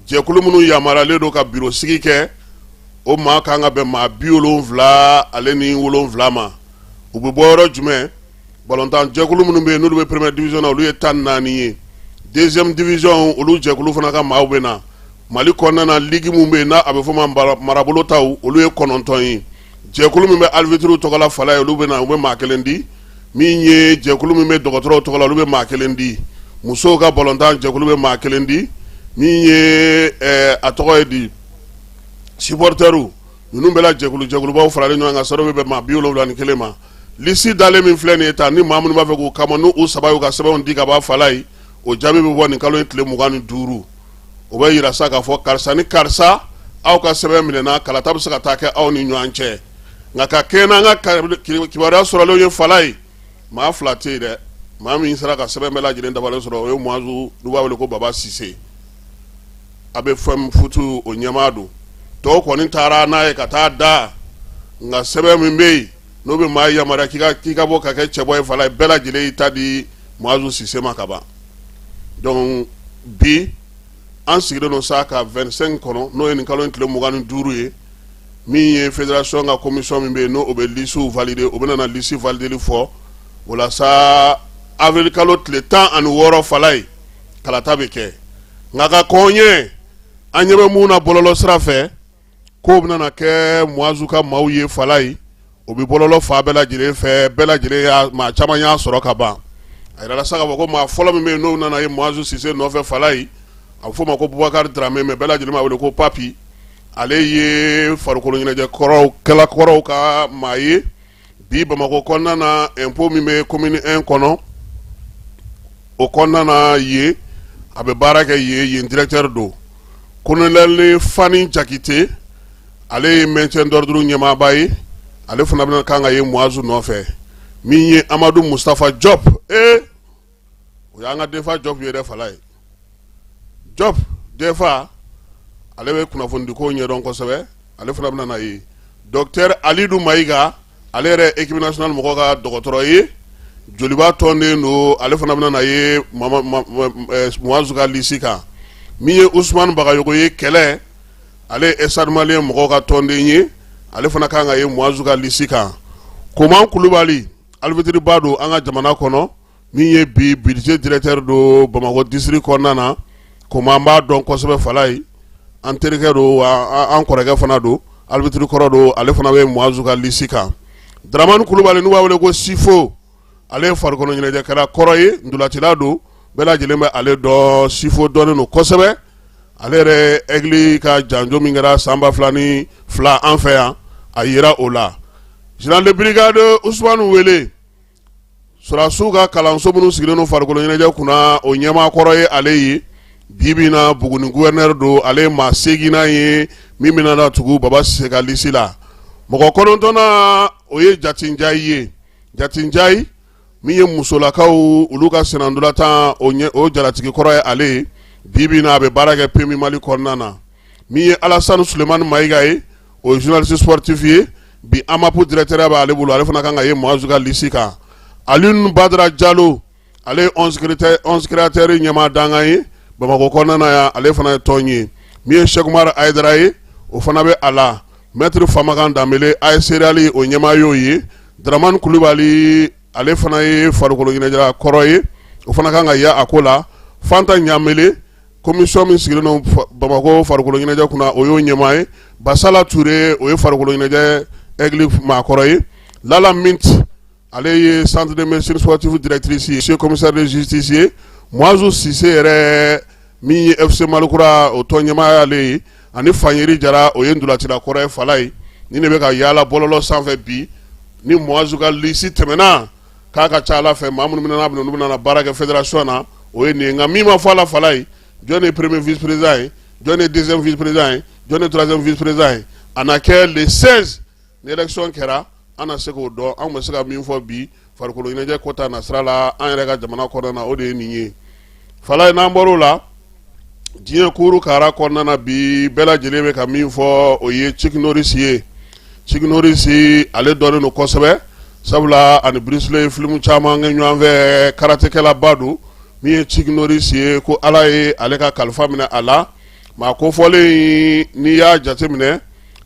jɛkulu minnu yamaruyalen don ka bureau sigi kɛ, O maa kan ka bɛn maa 77 ma. U bɛ bɔ yɔrɔ jumɛn? Balontan jɛkulu minnu bɛ yen, n'olu bɛ première division na, olu ye 14 ye. Deuxième division, olu jɛkulu fana ka maaw bɛ na. Mali kɔnɔna na, ligue min bɛ yen, n'a a bɛ fɔ ma marabolo taw, olu ye 9 ye. Jɛkulu min bɛ arbitres tɔgɔ la, Falaye, olu bɛ na, u bɛ maa kelen di. Min ye jɛkulu min bɛ dɔgɔtɔrɔw tɔgɔ la, olu bɛ maa kelen di. Musow ka balontan jɛkulu bɛ maa kelen di. Min ye a tɔgɔ ye di, supporters ninnu bɛɛ la, jɛkulu jɛkulubaw faralen ɲɔgɔn kan, sɔrɔ bɛ bɛn maa 71 ma. Lisi dalen min filɛ nin ye tan, ni maa minnu b'a fɛ k'u kama, n'u saba y'u ka sɛbɛnw di ka ban, Falaye, o jaabi bɛ bɔ nin kalo in tile 25. O bɛ yira sa k'a fɔ karisa ni karisa, aw ka sɛbɛn minɛna, kalata bɛ se ka taa kɛ aw ni ɲɔgɔn cɛ. Nka ka kɛɲɛ n'an ka kibaruya sɔrɔlenw ye, Falaye, maa fila tɛ yen dɛ. Maa min sera ka sɛbɛn bɛɛ lajɛlen dafalen sɔrɔ, o ye Muazu, n'u b'a wele ko Baba Sise, a bɛ fɛn futu, o ɲɛmaa don. Tɔw kɔni taara n'a ye ka taa da, nka sɛbɛn min bɛ yen, n'o bɛ maa yamaruya k'i ka bɔ ka kɛ cɛbɔ ye, Falaye, bɛɛ lajɛlen y'i ta di Muazu Sise ma ka ban. Donc bi an sigilen don sa ka 25 kɔnɔ, n'o ye nin kalo in tile 25 ye. Min ye fédération ka commission min bɛ yen, n'o o bɛ lisiw valider, o bɛna na lisi valideli fɔ. O la sa, avril kalo tile 16, Falaye, kalata bɛ kɛ. Nka ka kɔn ɲɛ, an ɲɛ bɛ mun na bɔlɔlɔ sira fɛ, k'o bɛna kɛ Muazu ka maaw ye, Falaye, o bɛ bɔlɔlɔ fan bɛɛ lajɛlen fɛ, bɛɛ lajɛlen y'a, maa caman y'a sɔrɔ ka ban. A yirala sa k'a fɔ ko maa fɔlɔ min bɛ yen, n'o nana ye Muazu Sise nɔfɛ, Falaye, a bɛ f'o ma ko Bubakari Darame, mais bɛɛ lajɛlen b'a wele ko Papi. Ale ye farikolo ɲɛnajɛ kɔrɔw kɛla kɔrɔw ka maa ye. Bi Bamakɔ kɔnɔna na, impôt min bɛ commune 1 kɔnɔ, o kɔnɔna na yen, a bɛ baara kɛ yen, yen directeur don. Colonel Fani Jakite, ale ye maintien d'ordre ɲɛmaaba ye, ale fana bɛna kan ka ye Muazu nɔfɛ. Min ye Amadu Mustafa Jɔp, ee, o y'an ka DEFA Jɔp ye dɛ, Falaye. Jɔp DEFA, ale bɛ kunnafonidiko ɲɛdɔn kosɛbɛ, ale fana bɛna na ye. Docteur Alidu Mayiga, ale yɛrɛ équipe nationale mɔgɔ ka dɔgɔtɔrɔ ye, Joliba tɔnden don, ale fana bɛna na ye Muazu ka lisi kan. Min ye Usumani Bagayogo ye, kɛlɛ, ale ye Stade Malien mɔgɔw ka tɔnden ye, ale fana kan ka ye Muazu ka lisi kan. Koman Kulubali, arbitre ba don an ka jamana kɔnɔ, min ye bi budget directeur don Bamakɔ district kɔnɔna na. Koman, an b'a dɔn kosɛbɛ, Falaye, an terikɛ don wa an kɔrɔkɛ fana don, arbitre kɔrɔ don, ale fana bɛ Muazu ka lisi kan. Dramani Kulubali, n'u b'a wele ko Sifo, ale ye farikolo ɲɛnajɛkɛla kɔrɔ ye, ntolacila don, bɛɛ lajɛlen bɛ ale dɔn. Sifo dɔnnen don kosɛbɛ. Ale yɛrɛ, Aigle ka janjo min kɛra san 2002 an fɛ yan, a yera o la. Général de brigade Usumani Wele, sɔrɔdasiw ka kalanso minnu sigilen don farikolo ɲɛnajɛ kunna, o ɲɛmaa kɔrɔ ye ale ye. Bi bi na, Buguni gouverneur don. Ale ye maa seginnan ye min bɛna na tugu Baba Sise ka lisi la. Mɔgɔ kɔnɔntɔnnan, o ye Jatinjayi ye. Jatinjayi min ye musolakaw olu ka sennantolatan, o jalatigi kɔrɔ ye ale ye. Bi bi na, a bɛ baara kɛ PMU Mali kɔnɔna na. Min ye Alasani Sulemani Mayiga ye, o ye journaliste sportif ye. Bi AMAP directeur b'ale bolo, ale fana kan ka ye Muazu ka lisi kan. Alioune Badara Jalo, ale ye 11 créateurs ɲɛmaa dankan ye Bamakɔ kɔnɔna na yan, ale fana ye tɔn ye. Min ye Cheikh Umar Hayidara ye, o fana bɛ a la. Maître Famakan Danbele, AS Real, o ɲɛmaa y'o ye. Dramani Kulubali, ale fana ye farikolo ɲɛnajɛ kɔrɔ ye, o fana kan ka ye a ko la. Fanta Ɲamele, commission min sigilen don Bamakɔ farikolo ɲɛnajɛ kunna, o y'o ɲɛmaa ye. Basala Ture, o ye farikolo ɲɛnajɛ Aigle maakɔrɔ ye. Lala Mint, ale ye centre de médecine sportive directrice ye, commissaire de justice ye. Muazu Sise yɛrɛ, min ye FC Malikura, o tɔn ɲɛmaa y'ale ye. Ani Fanyeri Jara, o ye ntolacila kɔrɔ ye, Falaye. Ni ne bɛ ka yaala bɔlɔlɔ sanfɛ bi, ni Muazu ka lisi tɛmɛna, k'a ka ca ala fɛ, maa minnu bɛna olu bɛna baara kɛ fédération na, o ye nin ye. Nka min ma fɔ a la, Falaye, jɔn ye premier vice président ye, jɔn ye deuxième vice président ye, jɔn ye troisième vice président ye, a na kɛ le 16 ni élection kɛra, an na se k'o dɔn. An bɛ se ka min fɔ bi farikolo ɲɛnajɛ kota na sira la an yɛrɛ ka jamana kɔnɔna na, o de ye nin ye, Falaye. N'an bɔr'o la, diɲɛ kuru kara kɔnɔna na bi, bɛɛ lajɛlen bɛ ka min fɔ, o ye Chuck Norris ye. Chuck Norris, ale dɔnnen don kosɛbɛ, sabula ani Bruce Lee ye filimu caman kɛ ɲɔgɔn fɛ, karatekɛlaba don. Min ye Chuck Norris ye, ko Ala ye ale ka kalifa minɛ a la. Maa kofɔlen, n'i y'a jateminɛ,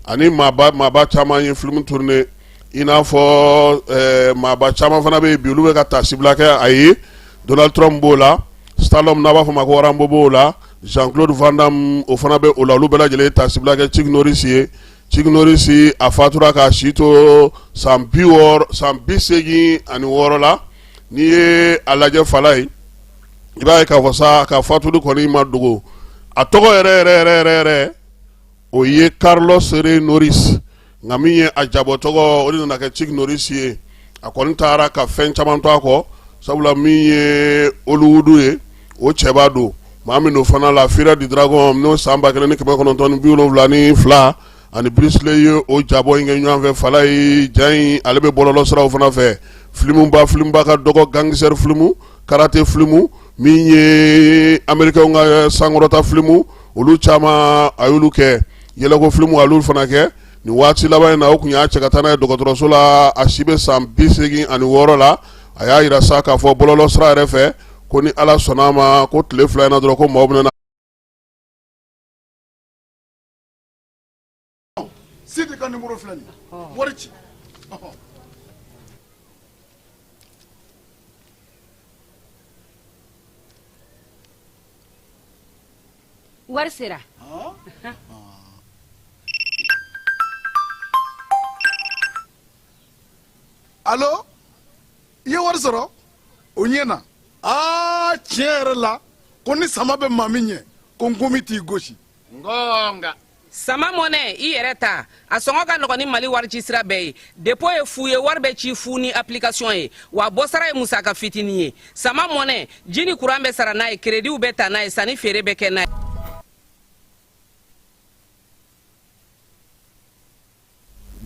Ani maaba caman ye filimu tourné, i n'a fɔ maaba caman fana bɛ yen bi, olu bɛ ka taasibila kɛ a ye. Donald Trump b'o la, Stallone n'a b'a fɔ ma ko Rambo b'o la, Jean-Claude Van Damme o fana bɛ o la. Olu bɛɛ lajɛlen ye taasibila kɛ Chuck Norris ye. Chuck Norris, a fatura k'a si to san 60, san 86 la. N'i ye a lajɛ Falaye, i b'a ye k'a fɔ sa, ka fatuli kɔni ma dogo. A tɔgɔ yɛrɛ yɛrɛ yɛrɛ yɛrɛ yɛrɛ, o ye Carlos Ray Norris, nka min ye a jabɔ tɔgɔ, o de nana kɛ Chuck Norris ye. A kɔni taara ka fɛn caman to a kɔ, sabula min ye Hollywood ye, o cɛba don. Maa min don fana, La Fureur du Dragon, n'o san 1972, ani Bruce Lee ye o jabɔ in kɛ ɲɔgɔn fɛ. Falaye, ja in ale bɛ bɔlɔlɔ siraw fana fɛ. Filimuba, filimuba ka dɔgɔ, gangster filimu, karate filimu, min ye américain ka sankɔrɔta filimu, olu caman a y'olu kɛ. Yɛlɛko filimu, a y'olu fana kɛ. Nin waati laban in na, o tun y'a cɛ ka taa n'a ye dɔgɔtɔrɔso la. A si bɛ san 86 la. A y'a jira sa k'a fɔ bɔlɔlɔ sira yɛrɛ fɛ ko ni Ala sɔnna a ma, ko tile 2 in na dɔrɔn, ko maaw bɛna Sidi ka numéro filɛ nin ye, wari ci. Wari sera. Alo, i ye wari sɔrɔ? O ɲɛna. Aa, tiɲɛ yɛrɛ la, ko ni sama bɛ maa min ɲɛ, ko nkomi t'i gosi. Ngonga. Sama mɔnɛ, i yɛrɛ ta, a sɔngɔ ka nɔgɔn ni Mali warici sira bɛɛ ye. Dépôt ye fu ye, wari bɛ ci fu ni application ye, wa bɔsara ye musaka fitinin ye. Sama mɔnɛ, ji ni kuran bɛ sara n'a ye, créditw bɛ ta n'a ye, sanni feere bɛ kɛ n'a ye.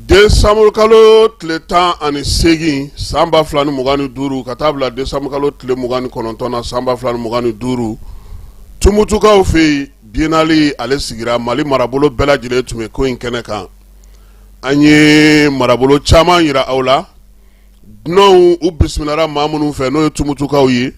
Décembre kalo tile 18 san 2025 ka taa bila décembre kalo tile 29 na san 2025, Tumutukaw fɛ yen, biennale ale sigira. Mali marabolo bɛɛ lajɛlen tun bɛ ko in kɛnɛ kan. An ye marabolo caman jira aw la. Dunanw, u bisimilara maa minnu fɛ, n'o ye Tumutukaw ye.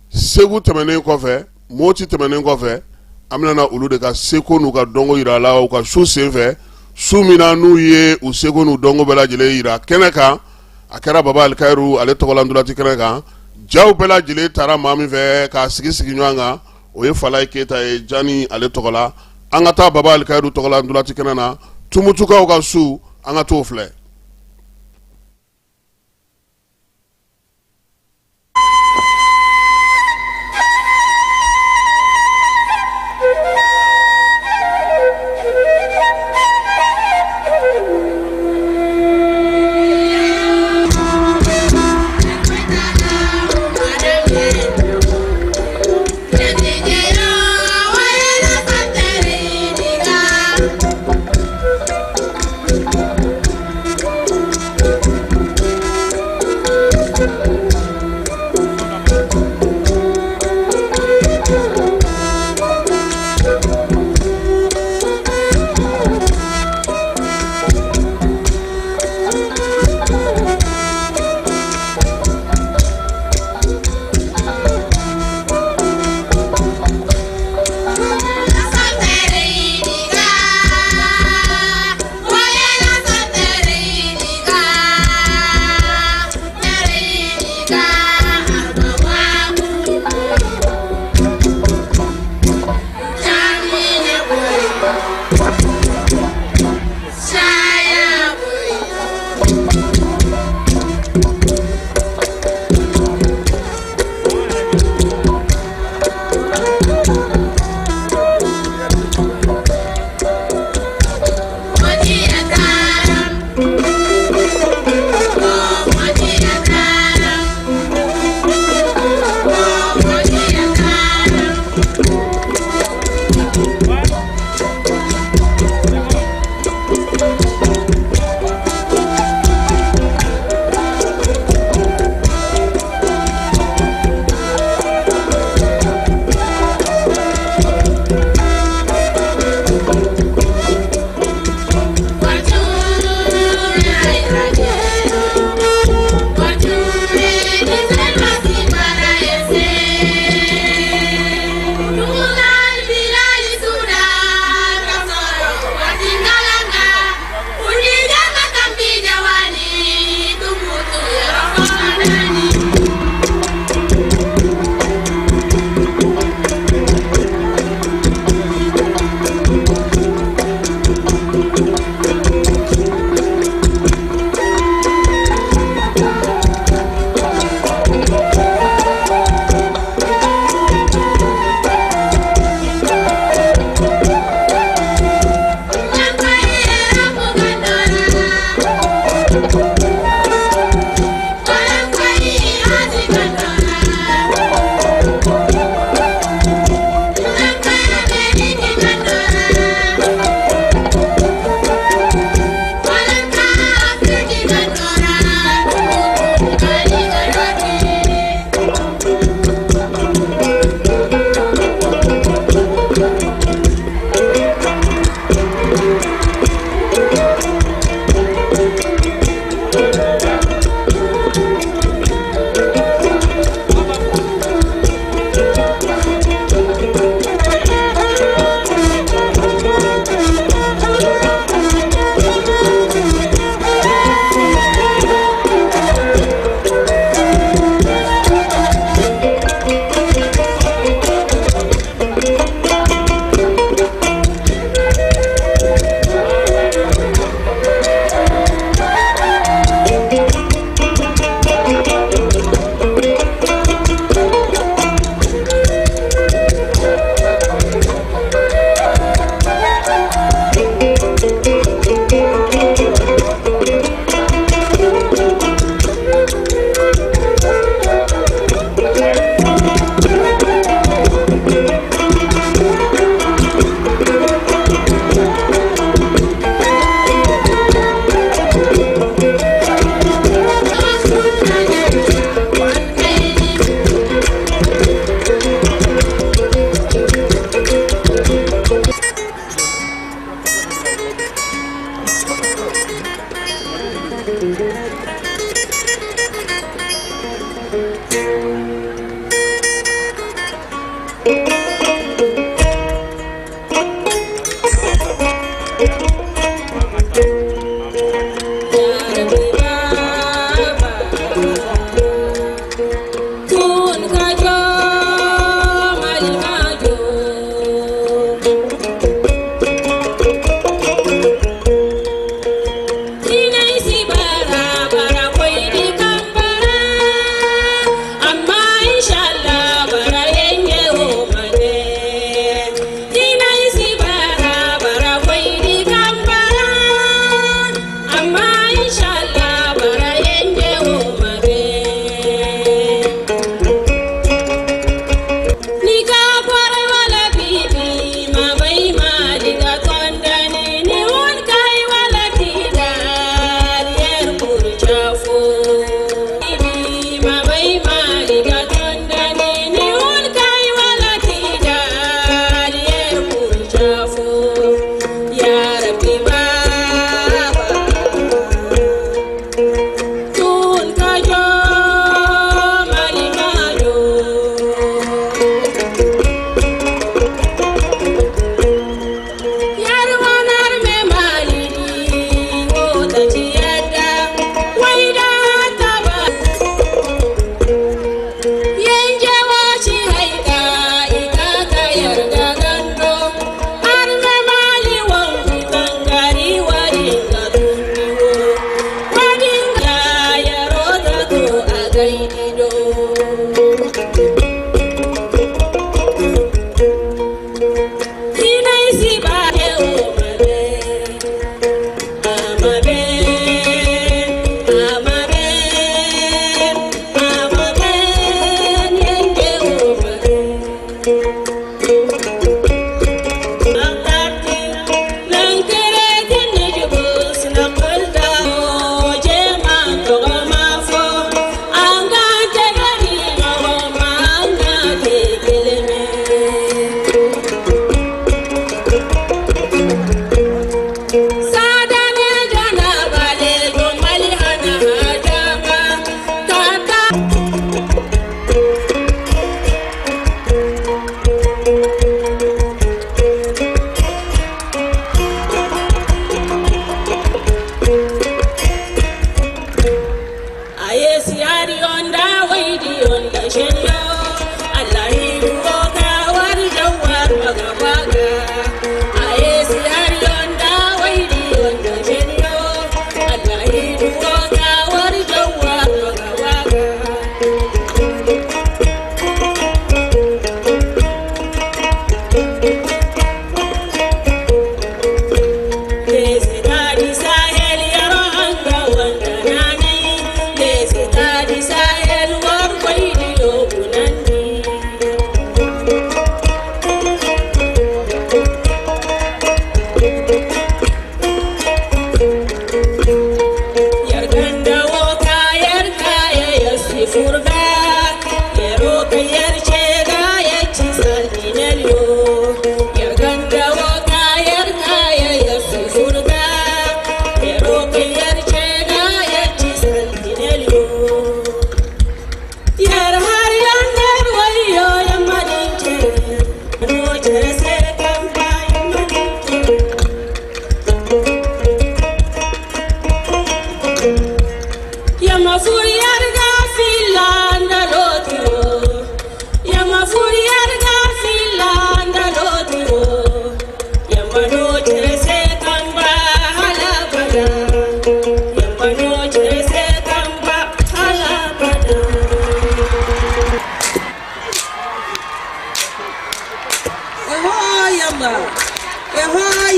Segu tɛmɛnen kɔfɛ, Moti tɛmɛnen kɔfɛ, an bɛna olu de ka seko n'u ka dɔnko jira la u ka su senfɛ, su min na n'u ye u seko n'u dɔnko bɛɛ lajɛlen jira kɛnɛ kan. A kɛra Baba Alikayiru ale tɔgɔla ntolaci kɛnɛ kan. Jaw bɛɛ lajɛlen taara maa min fɛ k'a sigi sigi ɲɔgɔn kan, o ye Falaye Keyita ye, Jani ale tɔgɔ la. An ka taa Baba Alikayiru tɔgɔla ntolaci kɛnɛ na, Tumutukaw ka su, an ka t'o filɛ.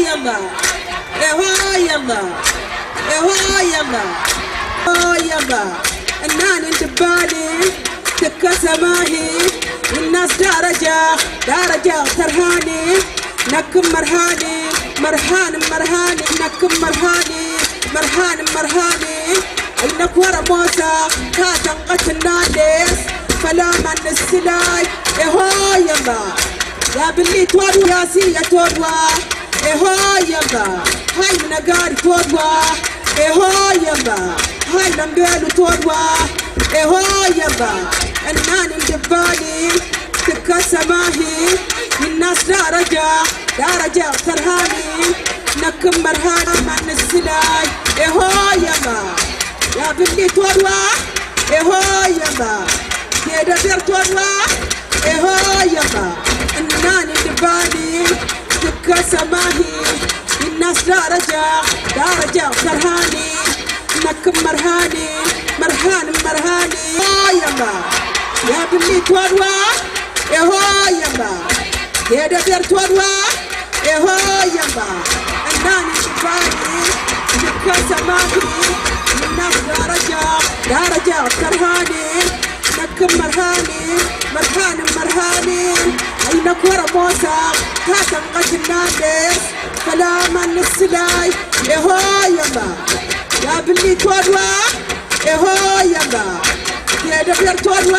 yamba, eho yamba, eho yamba, oh yamba. النان انتبالي تكسماهي الناس درجة درجة ترهاني نكم مرهاني مرهان مرهاني نكم مرهاني مرهان مرهاني إنك ورا موسى كاتن قتل نادس فلا من السلاي إهو يما يا بلي توروا يا سيا توروا إهو يما هاي نقاري توروا إهو يما هاي لمبيلو توروا إهو يما النان الجبالي تكسماهي الناس درجة درجة ترهاني نكم مرهاني من السلاي إهو يما يا بلي توروا إهو يما يا دبير توروا إهو يما النان الجبالي تكسماهي الناس درجة درجة ترهاني نكم مرهاني مرهان مرهاني يما يا بلي توروا إهو يما يا دبير توروا إهو يما الناني شفاني تكسماهي الناس درجة درجة ترهاني نكم مرهاني مرهان مرهاني عينك ورا موسى كاتم قتل نادس فلا من السلاي إهو يما يا بلي توروا إهو يما يا دبير توروا.